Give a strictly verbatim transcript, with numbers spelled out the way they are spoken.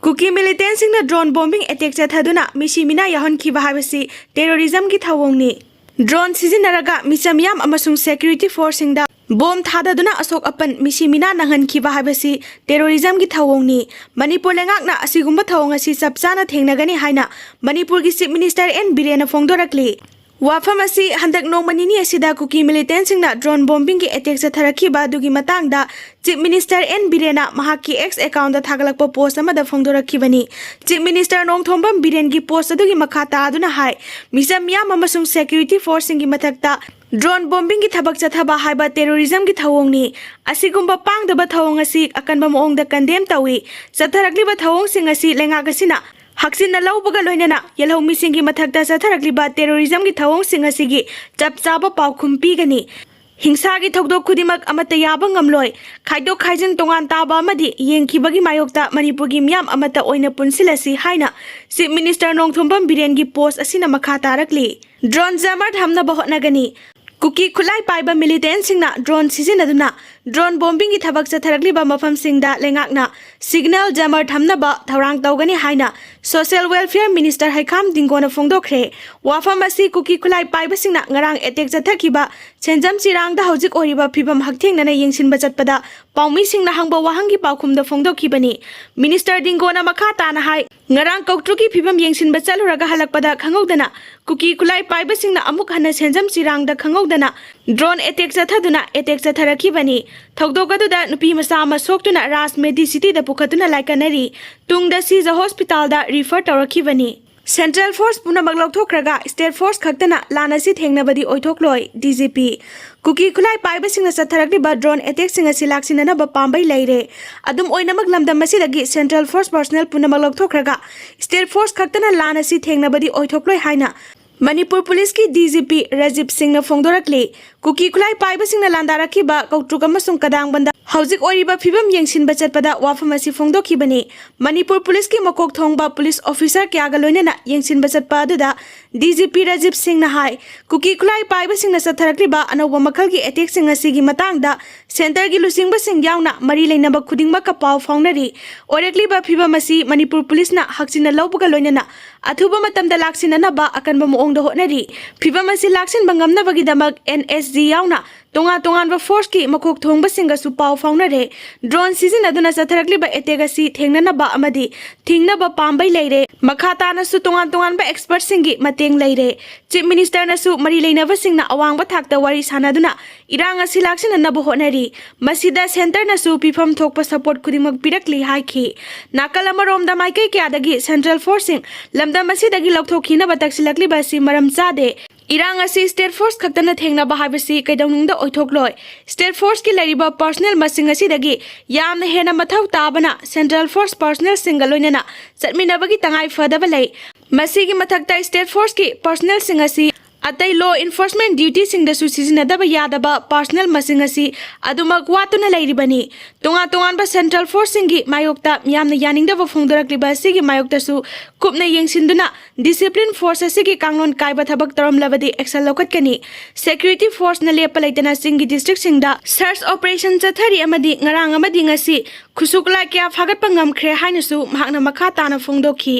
ꯀꯨꯀꯤ ꯃꯤꯂꯤꯇꯦꯟꯁꯤꯡꯅ drone bombing attack ꯆꯠꯊꯗꯨꯅ ꯃꯤꯁꯤ ꯃꯤꯅꯥ ꯌꯥꯎꯍꯟꯈꯤꯕ ꯍꯥꯏꯕꯁꯤ ꯇꯦꯔꯣꯔꯤꯖꯝꯒꯤ ꯊꯧꯑꯣꯡꯅꯤ꯫ Drone ꯁꯤꯖꯤꯟꯅꯔꯒ ꯃꯤꯆꯝ ꯃꯤꯌꯥꯝ ꯑꯃꯁꯨꯡ ꯁꯦꯀ꯭ꯌꯨꯔꯤꯇꯤ ꯐꯣꯔꯁꯁꯤꯡꯗ ꯕꯣꯝ ꯊꯥꯗꯗꯨꯅ ꯑꯁꯣꯛ ꯑꯄꯟ ꯃꯤꯁꯤ ꯃꯤꯅꯥ ꯅꯪꯍꯟꯈꯤꯕ ꯍꯥꯏꯕꯁꯤ ꯇꯦꯔꯣꯔꯤꯖꯝꯒꯤ ꯊꯧꯑꯣꯡꯅꯤ꯫ ꯃꯅꯤꯄꯨꯔ ꯂꯩꯉꯥꯛꯅ ꯑꯁꯤꯒꯨꯝꯕ ꯊꯧꯑꯣꯡ ꯑꯁꯤ ꯆꯞ ꯆꯥꯅ ꯊꯦꯡꯅꯒꯅꯤ ꯍꯥꯏꯅ ꯃꯅꯤꯄꯨꯔꯒꯤ ꯆꯤꯐ ꯃꯤꯅꯤꯁꯇꯔ ꯑꯦꯟ ꯕꯤꯔꯦꯟꯅ ꯐꯣꯡꯗꯣꯔꯛꯂꯤ꯫ ꯋꯥꯐꯝ ꯑꯁꯤ ꯍꯟꯗꯛ ꯅꯣꯡꯃ ꯅꯤꯅꯤ ꯑꯁꯤꯗ ꯀꯨꯀꯤ ꯃꯤꯂꯤꯇꯦꯟꯁꯤꯡꯅ ꯗ꯭ꯔꯣꯟ ꯕꯣꯝꯕꯤꯡꯒꯤ ꯑꯦꯇꯦꯛ ꯆꯠꯊꯔꯛꯈꯤꯕ ꯑꯗꯨꯒꯤ ꯃꯇꯥꯡꯗ ꯆꯤꯐ ꯃꯤꯅꯤꯁꯇꯔ ꯑꯦꯟ ꯕꯤꯔꯦꯟꯅ ꯃꯍꯥꯛꯀꯤ ꯑꯦꯛꯁ ꯑꯦꯀꯥꯎꯟꯗ ꯊꯥꯒꯠꯂꯛꯄ ꯄꯣꯁ ꯑꯃꯗ ꯐꯣꯡꯗꯣꯔꯛꯈꯤꯕꯅꯤ꯫ ꯆꯤꯐ ꯃꯤꯅꯤꯁꯇꯔ ꯅꯣꯡꯊꯣꯝꯕꯝ ꯕꯤꯔꯦꯟꯒꯤ ꯄꯣꯁ ꯑꯗꯨꯒꯤ ꯃꯈꯥ ꯇꯥꯗꯨꯅ ꯍꯥꯏ, ꯃꯤꯆꯝ ꯃꯤꯌꯥꯝ ꯑꯃꯁꯨꯡ ꯁꯦꯀ꯭ꯌꯨꯔꯤꯇꯤ ꯐꯣꯔꯁꯁꯤꯡꯒꯤ ꯃꯊꯛꯇ ꯗ꯭ꯔꯣꯟ ꯕꯣꯝꯕꯤꯡꯒꯤ ꯊꯕꯛ ꯆꯠꯊꯕ ꯍꯥꯏꯕ ꯇꯦꯔꯣꯔꯤꯖꯝꯒꯤ ꯊꯧꯑꯣꯡꯅꯤ꯫ ꯑꯁꯤꯒꯨꯝꯕ ꯄꯥꯡꯗꯕ ꯊꯧꯑꯣꯡ ꯑꯁꯤ ꯑꯀꯟꯕ ꯃꯑꯣꯡꯗ ꯀꯟꯗꯦꯝ ꯇꯧꯏ꯫ ꯆꯠꯊꯔꯛꯂꯤꯕ ꯊꯧꯑꯣꯡꯁꯤꯡ ꯑꯁꯤ ꯂꯩꯉꯥꯛ ꯑꯁꯤꯅ ꯍꯛꯆꯤꯟꯅ ꯂꯧꯕꯒ ꯂꯣꯏꯅꯅ ꯌꯦꯜꯍꯧꯃꯤꯁꯤꯡꯒꯤ ꯃꯊꯛꯇ ꯆꯠꯊꯔꯛꯂꯤꯕ ꯇꯦꯔꯣꯔꯤꯖꯝꯒꯤ ꯊꯧꯑꯣꯡꯁꯤꯡ ꯑꯁꯤꯒꯤ ꯆꯞ ꯆꯥꯕ ꯄꯥꯎꯈꯨꯝ ꯄꯤꯒꯅꯤ꯫ ꯍꯤꯡꯁꯥꯒꯤ ꯊꯧꯗꯣꯛ ꯈꯨꯗꯤꯡꯃꯛ ꯑꯃꯠꯇ ꯌꯥꯕ ꯉꯝꯂꯣꯏ꯫ ꯈꯥꯏꯗꯣꯛ ꯈꯥꯏꯖꯤꯟ ꯇꯣꯉꯥꯟ ꯇꯥꯕ ꯑꯃꯗꯤ ꯌꯦꯡꯈꯤꯕꯒꯤ ꯃꯥꯌꯣꯛꯇ ꯃꯅꯤꯄꯨꯔꯒꯤ ꯃꯤꯌꯥꯝ ꯑꯃꯠꯇ ꯑꯣꯏꯅ ꯄꯨꯟꯁꯤꯜꯂꯁꯤ ꯍꯥꯏꯅ ꯆꯤꯐ ꯃꯤꯅꯤꯁꯇꯔ ꯅꯣꯡꯊꯣꯝꯕꯝ ꯕꯤꯔꯦꯟꯒꯤ ꯄꯣꯁ ꯑꯁꯤꯅ ꯃꯈꯥ ꯇꯥꯔꯛꯂꯤ꯫ ꯗ꯭ꯔꯣꯟ ꯖꯥꯃꯔ ꯊꯝꯅꯕ ꯍꯣꯠꯅꯒꯅꯤ꯫ ꯀꯨꯀꯤ ꯈꯨꯠꯂꯥꯏ ꯄꯥꯏꯕ ꯃꯤꯂꯤꯇꯦꯟꯁꯤꯡꯅ ꯗ꯭ꯔꯣꯟ ꯁꯤꯖꯤꯟꯅꯗꯨꯅ ꯗ꯭ꯔꯣꯟ ꯕꯣꯝꯕꯤꯡꯒꯤ ꯊꯕꯛ ꯆꯠꯊꯔꯛꯂꯤꯕ ꯃꯐꯝꯁꯤꯡꯗ ꯂꯩꯉꯥꯛꯅ ꯁꯤꯒꯅꯦꯜ ꯖꯥꯃꯔ ꯊꯝꯅꯕ ꯊꯧꯔꯥꯡ ꯇꯧꯒꯅꯤ ꯍꯥꯏꯅ ꯁꯣꯁꯤꯌꯦꯜ ꯋꯦꯜꯐꯤꯌꯔ ꯃꯤꯅꯤꯁꯇꯔ ꯍꯩꯈꯥꯝ ꯗꯤꯡꯒꯣꯅ ꯐꯣꯡꯗꯣꯛꯈ꯭ꯔꯦ꯫ ꯋꯥꯐꯝ ꯑꯁꯤ ꯀꯨꯀꯤ ꯈꯨꯠꯂꯥꯏ ꯄꯥꯏꯕꯁꯤꯡꯅ ꯉꯔꯥꯡ ꯑꯦꯇꯦꯛ ꯆꯠꯊꯈꯤꯕ ꯁꯦꯟꯖꯝ ꯆꯤꯔꯥꯡꯗ ꯍꯧꯖꯤꯛ ꯑꯣꯏꯔꯤꯕ ꯐꯤꯕꯝ ꯍꯛꯊꯦꯡꯅꯅ ꯌꯦꯡꯁꯤꯟꯕ ꯆꯠꯄꯗ ꯄꯥꯎꯃꯤꯁꯤꯡꯅ ꯍꯪꯕ ꯋꯥꯍꯪꯒꯤ ꯄꯥꯎꯈꯨꯝꯗ ꯐꯣꯡꯗꯣꯛꯈꯤꯕꯅꯤ꯫ ꯃꯤꯅꯤꯁꯇꯔ ꯗꯤꯡꯒꯣꯅ ꯃꯈꯥ ꯇꯥꯅ ꯍꯥꯏ, ꯉꯔꯥꯡ ꯀꯧꯇ꯭ꯔꯨꯒꯤ ꯐꯤꯕꯝ ꯌꯦꯡꯁꯤꯟꯕ ꯆꯠꯂꯨꯔꯒ ꯍꯜꯂꯛꯄꯗ ꯈꯪꯍꯧꯗꯅ ꯀꯨꯀꯤ ꯈꯨꯠꯂꯥꯏ ꯄꯥꯏꯕꯁꯤꯡꯅ ꯑꯃꯨꯛ ꯍꯟꯅ ꯁꯦꯟꯖꯝ ꯆꯤꯔꯥꯡꯗ ꯈꯪꯍꯧꯗꯅ ꯗ꯭ꯔꯣꯟ ꯑꯦꯇꯦꯛ ꯆꯠꯊꯗꯨꯅ ꯑꯦꯇꯦꯛ ꯆꯠꯊꯔꯛꯈꯤꯕꯅꯤ꯫ ꯊꯧꯗꯣꯛ ꯑꯗꯨꯗ ꯅꯨꯄꯤ ꯃꯆꯥ ꯑꯃ ꯁꯣꯛꯇꯨꯅ ꯔꯥꯖ ꯃꯦꯗꯤꯁꯤꯇꯤꯗ ꯄꯨꯈꯠꯇꯨꯅ ꯂꯥꯏꯀꯠꯅꯔꯤ꯫ ꯇꯨꯡꯗ ꯁꯤꯖ ꯍꯣꯁꯄꯤꯇꯥꯜꯗ ꯔꯤꯐꯔ ꯇꯧꯔꯛꯈꯤꯕꯅꯤ꯫ ꯁꯦꯟꯇ꯭ꯔꯦꯜ ꯐꯣꯔꯁ ꯄꯨꯝꯅꯃꯛ ꯂꯧꯊꯣꯛꯈ꯭ꯔꯒ ꯁ꯭ꯇꯦꯠ ꯐꯣꯔꯁ ꯈꯛꯇꯅ ꯂꯥꯟ ꯑꯁꯤ ꯊꯦꯡꯅꯕꯗꯤ ꯑꯣꯏꯊꯣꯛꯂꯣꯏ, ꯗꯤ ꯖꯤ ꯄꯤ꯫ ꯀꯨꯀꯤ ꯈꯨꯠꯂꯥꯏ ꯄꯥꯏꯕꯁꯤꯡꯅ ꯆꯠꯊꯔꯛꯂꯤꯕ ꯗ꯭ꯔꯣꯟ ꯑꯦꯇꯦꯛꯁꯤꯡ ꯑꯁꯤ ꯂꯥꯛꯁꯤꯟꯅꯅꯕ ꯄꯥꯝꯕꯩ ꯂꯩꯔꯦ꯫ ꯑꯗꯨꯝ ꯑꯣꯏꯅꯃꯛ, ꯂꯝꯗꯝ ꯑꯁꯤꯗꯒꯤ ꯁꯦꯟꯇ꯭ꯔꯦꯜ ꯐꯣꯔꯁ ꯄꯔꯁꯅꯦꯜ ꯄꯨꯝꯅꯃꯛ ꯂꯧꯊꯣꯛꯈ꯭ꯔꯒ ꯁ꯭ꯇꯦꯠ ꯐꯣꯔꯁ ꯈꯛꯇꯅ ꯂꯥꯟ ꯑꯁꯤ ꯊꯦꯡꯅꯕꯗꯤ ꯑꯣꯏꯊꯣꯛꯂꯣꯏ ꯍꯥꯏꯅ ꯃꯅꯤꯄꯨꯔ ꯄꯨꯂꯤꯁꯀꯤ ꯗꯤ ꯖꯤ ꯄꯤ ꯔꯥꯖꯤꯕ ꯁꯤꯡꯅ ꯐꯣꯡꯗꯣꯔꯛꯂꯤ꯫ ꯀꯨꯀꯤ ꯈꯨꯠꯂꯥꯏ ꯄꯥꯏꯕꯁꯤꯡꯅ ꯂꯥꯟꯗꯥꯔꯛꯈꯤꯕ ꯀꯧꯇ꯭ꯔꯨꯛ ꯑꯃꯁꯨꯡ ꯀꯗꯥꯡꯕꯟꯗ ꯍꯧꯖꯤꯛ ꯑꯣꯏꯔꯤꯕ ꯐꯤꯕꯝ ꯌꯦꯡꯁꯤꯟꯕ ꯆꯠꯄꯗ ꯋꯥꯐꯝ ꯑꯁꯤ ꯐꯣꯡꯗꯣꯛꯈꯤꯕꯅꯤ꯫ ꯃꯅꯤꯄꯨꯔ ꯄꯨꯂꯤꯁꯀꯤ ꯃꯀꯣꯛ ꯊꯣꯡꯕ ꯄꯨꯂꯤꯁ ꯑꯣꯐꯤꯁꯔ ꯀꯌꯥꯒ ꯂꯣꯏꯅꯅ ꯌꯦꯡꯁꯤꯟꯕ ꯆꯠꯄ ꯑꯗꯨꯗ ꯗꯤ ꯖꯤ ꯄꯤ ꯔꯥꯖꯤꯕ ꯁꯤꯡꯅ ꯍꯥꯏ, ꯀꯨꯀꯤ ꯈꯨꯠꯂꯥꯏ ꯄꯥꯏꯕꯁꯤꯡꯅ ꯆꯠꯊꯔꯛꯂꯤꯕ ꯑꯅꯧꯕ ꯃꯈꯜꯒꯤ ꯑꯦꯇꯦꯛꯁꯤꯡ ꯑꯁꯤꯒꯤ ꯃꯇꯥꯡꯗ ꯁꯦꯟꯇꯔꯒꯤ ꯂꯨꯆꯤꯡꯕꯁꯤꯡ ꯌꯥꯎꯅ ꯃꯔꯤ ꯂꯩꯅꯕ ꯈꯨꯗꯤꯡꯃꯛꯀ ꯄꯥꯎ ꯐꯥꯎꯅꯔꯤ꯫ ꯑꯣꯏꯔꯛꯂꯤꯕ ꯐꯤꯕꯝ ꯑꯁꯤ ꯃꯅꯤꯄꯨꯔ ꯄꯨꯂꯤꯁꯅ ꯍꯛꯆꯤꯟꯅ ꯂꯧꯕꯒ ꯂꯣꯏꯅꯅ ꯑꯊꯨꯕ ꯃꯇꯝꯗ ꯂꯥꯛꯁꯤꯟꯅꯅꯕ ꯑꯀꯟꯕ ꯃꯑꯣꯡꯗ ꯍꯣꯠꯅꯔꯤ꯫ ꯐꯤꯕꯝ ꯑꯁꯤ ꯂꯥꯛꯁꯤꯟꯕ ꯉꯝꯅꯕꯒꯤꯗꯃꯛ ꯑꯦꯟ ꯑꯦꯁ ꯖꯤ ꯌꯥꯎꯅ ꯇꯣꯉꯥꯟ ꯇꯣꯉꯥꯟꯕ ꯐꯣꯔꯁꯀꯤ ꯃꯀꯣꯛ ꯊꯣꯡꯕꯁꯤꯡꯒꯁꯨ ꯄꯥꯎ ꯐꯥꯎꯅꯔꯦ꯫ ꯗ꯭ꯔꯣꯟ ꯁꯤꯖꯤꯟꯅꯗꯨꯅ ꯆꯠꯊꯔꯛꯂꯤꯕ ꯑꯦꯇꯦꯛ ꯑꯁꯤ ꯊꯦꯡꯅꯅꯕ ꯑꯃꯗꯤ ꯊꯤꯡꯅꯕ ꯄꯥꯝꯕꯩ ꯂꯩꯔꯦ꯫ ꯃꯈꯥ ꯇꯥꯅꯁꯨ ꯇꯣꯉꯥꯟ ꯇꯣꯉꯥꯟꯕ ꯑꯦꯛꯁꯄꯔꯠꯁꯤꯡꯒꯤ ꯃꯇꯦꯡ ꯂꯩꯔꯦ꯫ ꯆꯤꯐ ꯃꯤꯅꯤꯁꯇꯔꯅꯁꯨ ꯃꯔꯤ ꯂꯩꯅꯕꯁꯤꯡꯅ ꯑꯋꯥꯡꯕ ꯊꯥꯛꯇ ꯋꯥꯔꯤ ꯁꯥꯟꯅꯗꯨꯅ ꯏꯔꯥꯡ ꯑꯁꯤ ꯂꯥꯛꯁꯤꯟꯅꯅꯕ ꯍꯣꯠꯅꯔꯤ꯫ ꯃꯁꯤꯗ ꯁꯦꯟꯇꯔꯅꯁꯨ ꯄꯤꯐꯝ ꯊꯣꯛꯄ ꯁꯄꯣꯔꯠ ꯈꯨꯗꯤꯡꯃꯛ ꯄꯤꯔꯛꯂꯤ ꯍꯥꯏꯈꯤ꯫ ꯅꯥꯀꯜ ꯑꯃꯔꯣꯝꯗ ꯃꯥꯏꯀꯩ ꯀꯌꯥꯗꯒꯤ ꯁꯦꯟꯇ꯭ꯔꯦꯜ ꯐꯣꯔꯁꯁꯤꯡ ꯂꯝꯗꯝ ꯑꯁꯤꯗꯒꯤ ꯂꯧꯊꯣꯛꯈꯤꯅꯕ ꯇꯛꯁꯤꯜꯂꯛꯂꯤꯕ ꯑꯁꯤ ꯃꯔꯝ ꯆꯥꯗꯦ꯫ ꯏꯔꯥꯡ ꯑꯁꯤ ꯁ꯭ꯇꯦꯠ ꯐꯣꯔꯁ ꯈꯛꯇꯅ ꯊꯦꯡꯅꯕ ꯍꯥꯏꯕꯁꯤ ꯀꯩꯗꯧꯅꯨꯡꯗ ꯑꯣꯏꯊꯣꯛꯂꯣꯏ꯫ ꯁ꯭ꯇꯦꯠ ꯐꯣꯔꯁꯀꯤ ꯂꯩꯔꯤꯕ ꯄꯔꯁꯅꯦꯜ ꯃꯁꯤꯡ ꯑꯁꯤꯗꯒꯤ ꯌꯥꯝꯅ ꯍꯦꯟꯅ ꯃꯊꯧ ꯇꯥꯕꯅ ꯁꯦꯟꯇ꯭ꯔꯦꯜ ꯐꯣꯔꯁ ꯄꯔꯁꯅꯦꯜꯁꯤꯡꯒ ꯂꯣꯏꯅꯅ ꯆꯠꯃꯤꯟꯅꯕꯒꯤ ꯇꯉꯥꯏ ꯐꯗꯕ ꯂꯩ꯫ ꯃꯁꯤꯒꯤ ꯃꯊꯛꯇ ꯁ꯭ꯇꯦꯠ ꯐꯣꯔꯁꯀꯤ ꯄꯔꯁꯅꯦꯜꯁꯤꯡ ꯑꯁꯤ ꯑꯇꯩ ꯂꯣ ꯏꯟꯐꯣꯔꯁꯃꯦꯟ ꯗ꯭ꯌꯨꯇꯤꯁꯤꯡꯗꯁꯨ ꯁꯤꯖꯤꯟꯅꯗꯕ ꯌꯥꯗꯕ ꯄꯔꯁꯅꯦꯜ ꯃꯁꯤꯡ ꯑꯁꯤ ꯑꯗꯨꯃꯛ ꯋꯥꯠꯇꯨꯅ ꯂꯩꯔꯤꯕꯅꯤ꯫ ꯇꯣꯉꯥꯟ ꯇꯣꯉꯥꯟꯕ ꯁꯦꯟꯇ꯭ꯔꯦꯜ ꯐꯣꯔꯁꯁꯤꯡꯒꯤ ꯃꯥꯌꯣꯛꯇ ꯃꯤꯌꯥꯝꯅ ꯌꯥꯅꯤꯡꯗꯕ ꯐꯣꯡꯗꯣꯔꯛꯂꯤꯕ ꯑꯁꯤꯒꯤ ꯃꯥꯌꯣꯛꯇꯁꯨ ꯀꯨꯞꯅ ꯌꯦꯡꯁꯤꯟꯗꯨꯅ ꯗꯤꯁꯤꯄ꯭ꯂꯤꯟ ꯐꯣꯔꯁ ꯑꯁꯤꯒꯤ ꯀꯥꯡꯂꯣꯟ ꯀꯥꯏꯕ ꯊꯕꯛ ꯇꯧꯔꯝꯂꯕꯗꯤ ꯑꯦꯛꯁꯟ ꯂꯧꯈꯠꯀꯅꯤ꯫ ꯁꯦꯀ꯭ꯌꯨꯔꯤꯇꯤ ꯐꯣꯔꯁꯅ ꯂꯦꯞꯄ ꯂꯩꯇꯅ ꯆꯤꯡꯒꯤ ꯗꯤꯁꯇ꯭ꯔꯤꯛꯁꯤꯡꯗ ꯁꯔꯆ ꯑꯣꯄꯔꯦꯁꯟ ꯆꯠꯊꯔꯤ ꯑꯃꯗꯤ ꯉꯔꯥꯡ ꯑꯃꯗꯤ ꯉꯁꯤ ꯈꯨꯠꯁꯨ ꯈꯨꯠꯂꯥꯏ ꯀꯌꯥ ꯐꯥꯒꯠꯄ ꯉꯝꯈ꯭ꯔꯦ ꯍꯥꯏꯅꯁꯨ ꯃꯍꯥꯛꯅ ꯃꯈꯥ ꯇꯥꯅ ꯐꯣꯡꯗꯣꯛꯈꯤ꯫